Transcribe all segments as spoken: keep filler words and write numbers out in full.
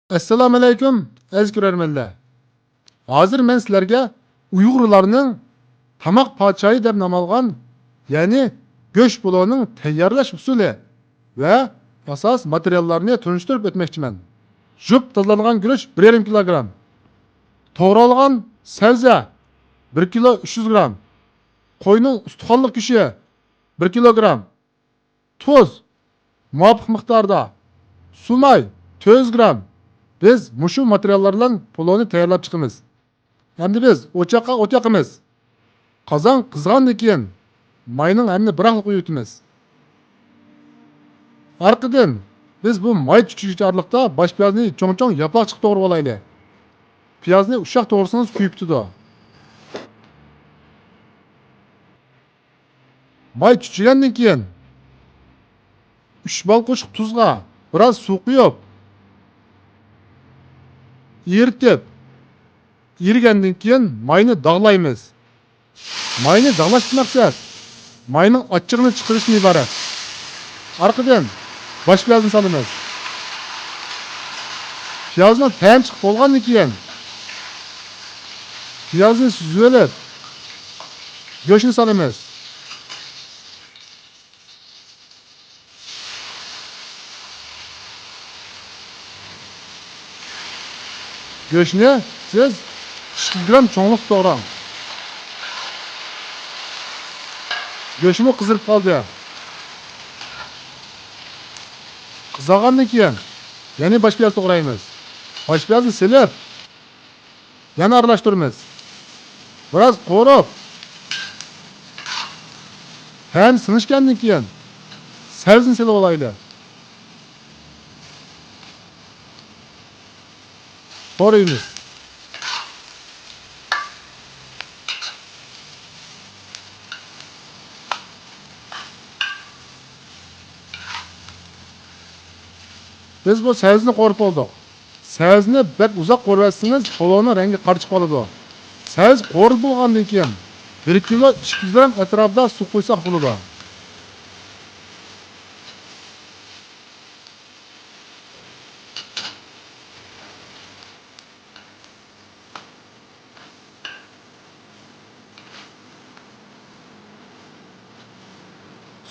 ئەسسالامۇئەلەيكۇم، ئەزىز كۆرەرمەنلەر. ھازىر مەن سىلەرگە ئۇيغۇرلارنىڭ تاماق پادىشاھى دەپ نام ئالغان، يەنى گۆش پۇلىنىڭ تەييارلاش ئۇسۇلى ۋە ئاساس ماتېرىياللارنى تونۇشتۇرۇپ ئۆتمەكچىمەن. يۇيۇپ تازىلانغان گۈرۈچ بىر يېرىم كىلوگرام، توغرالغان سەۋزە بىر كىلو ئۈچ يۈز گرام، قوينىڭ ئۇستىخانلىق گۆشى بىر كىلوگرام، تۇز مۇۋاپىق مىقداردا، سۇماي تۆت يۈز گرام. بىز مۇشۇ ماتېرىياللار بىلەن پولونى تەييارلاپ چىقىمىز. ئەمدى بىز ئوچاققا ئوت ياقىمىز. قازان قىزغاندىن كېيىن، ماينىڭ ھەممىنى بىراقلا قويۇۋېتىمىز. ئارقىدىن، بىز بۇ ماي چۈچۈگۈچى ئارىلىقتا باش پىيازنى چوڭ-چوڭ ياپىلاقچىقا توغرىۋالايلى. پىيازنى ئۇششاق توغرىسىڭىز كۆيۈپ كېتىدۇ. ماي چۈچۈگەندىن كېيىن، ئۈچ بال قوشۇق تۇزغا بىراز سۇ قۇيۇپ، ئېرىتىپ، ئېرىگەندىن كېيىن ماينى داغلايمىز. ماينى داغلاشتىن مەقسەت ماينىڭ ئاچچىقىنى چىقىرىشتىن ئىبارەت. ئارقىدىن باش پىيازنى سالىمىز. پىيازنىڭ تەمى چىقىپ بولغاندىن كېيىن، پىيازنى سۈزۈۋېلىپ، گۆشنى سالىمىز. گۆشنى سىز ئىككى يۈز گرام چوڭلۇقتا توغراڭ. گۆشمۇ قىزىرىپ قالدى. قىزارغاندىن كېيىن يەنە باش پىياز توغرايمىز. باش پىيازنى سېلىپ، يەنە ئارىلاشتۇرىمىز. بىراز قورۇپ، تەم سىڭىشكەندىن كېيىن سەۋزىنى سېلىۋالايلى. قورۇيمىز. بىز بۇ سەۋزىنى قورۇپ بولدۇق. سەۋزىنى بەك ئۇزاق قورۇۋەتسىڭىز، پولونىڭ رەڭگى قارا چىقىپ قالىدۇ. سەۋزە قورۇلۇپ بولغاندىن كېيىن، بىر كىلو ئىككى يۈز گرام ئەتراپىدا سۇ قۇيساق بولىدۇ.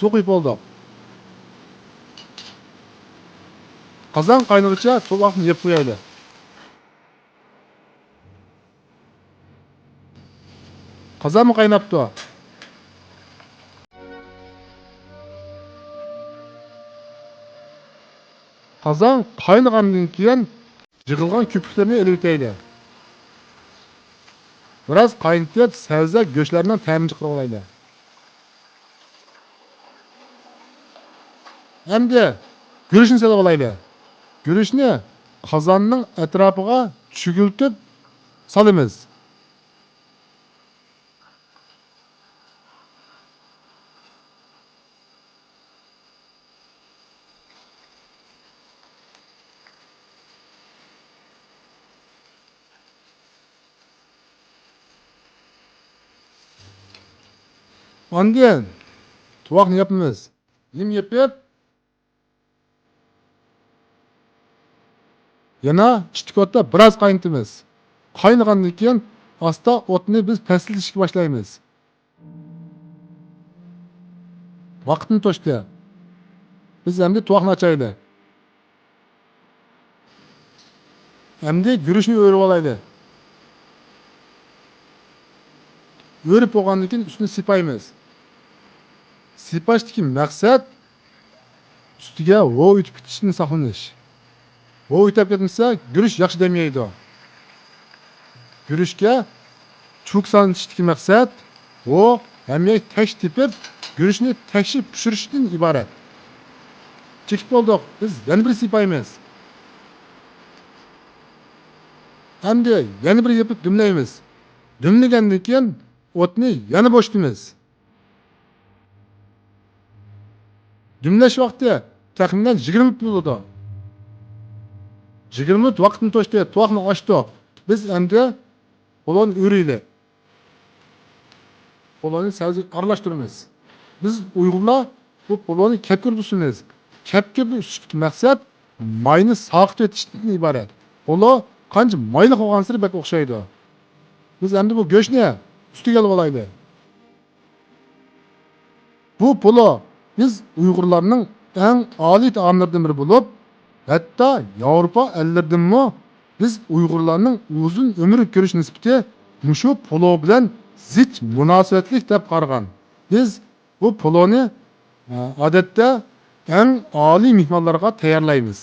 سۇ قۇيۇپ بولدۇق. قازان قاينىغۇچە تۇۋاقنى يېپىپ قويايلى. قازانمۇ قايناپتۇ. قازان قاينىغاندىن كېيىن، يىغىلغان كۆپۈكلەرنى ئېلىۋېتەيلى. بىراز قاينىتىپ، سەۋزە، گۆشلەرنىڭ تەمىنى چىقىرىۋالايلى. ئەمدى گۈرۈچنى سېلىۋالايلى. گۈرۈچنى قازاننىڭ ئەتراپىغا چۈگۈلتۈپ سالىمىز. ئاندىن تۇۋاقنى ياپىمىز. نىم يېپىپ، يەنە كىچىك ئوتتا بىراز قاينىتىمىز. قاينىغاندىن كېيىن ئاستا ئوتنى بىز پەسلىتىشكە باشلايمىز. ۋاقىتنى توشتى. بىز ئەمدى تۇۋاقنى ئاچايلى. ئەمدى گۈرۈچنى ئۆرۈۋالايلى. ئۆرۈپ بولغاندىن كېيىن ئۈستىنى سىيپايمىز. سىيپاشتىكى مەقسەت ئۈستىگە ھوۋا ئۆتۈپ كېتىشتىن ساقلىنىش. ھوۋا ئۆتۈپ كەتمىسە، گۈرۈچ ياخشى دەم يەيدۇ. گۈرۈچكە چۇۋۇك سالىنىشتىكى مەقسەت، ئۇ ھەممىگە تەكشى تېپىپ، گۈرۈچنى تەكشى پىشۇرۇشتىن ئىبارەت. چېكىپ بولدۇق، بىز يەنە بىر سىيپايمىز. ئەمدى يەنە بىر يېپىپ دۈملەيمىز. دۈملىگەندىن كېيىن ئوتنى يەنە بوشىتىمىز. دۈملەش ۋاقتى تەخمىنەن يىگىرمە مىنۇت بولىدۇ. يىگىرمە مىنۇت ۋاقىتنى توشتى، تۇۋاقنى ئاچتۇق. بىز ئەمدى پولونى ئۆرۈيلى. پولونى سەۋزىگە ئارىلاشتۇرىمىز. بىز ئۇيغۇرلار بۇ پولونى كەپكۈردە ئۇسسىمىز. كەپكۈردە ئۇسسىشتىكى مەقسەت ماينى ساقىتىۋېتىشتىن ئىبارەت. پولۇ قانچە مايلىق بولغانسېرى بەك ئوخشايدۇ. بىز ئەمدى بۇ گۆشنى ئۈستىگە ئېلىۋالايلى. بۇ پولۇ بىز ئۇيغۇرلارنىڭ ئەڭ ئالىي تائاملىرىدىن بىرى بولۇپ، ھەتتا ياۋروپا ئەللىرىدىنمۇ بىز ئۇيغۇرلارنىڭ ئۇزۇن ئۆمۈر كۆرۈش نىسبىتى مۇشۇ پولۇ بىلەن زىچ مۇناسىۋەتلىك دەپ قارىغان. بىز بۇ پولۇنى، ئە، ئادەتتە ئەڭ ئالىي مېھمانلارغا تەييارلايمىز.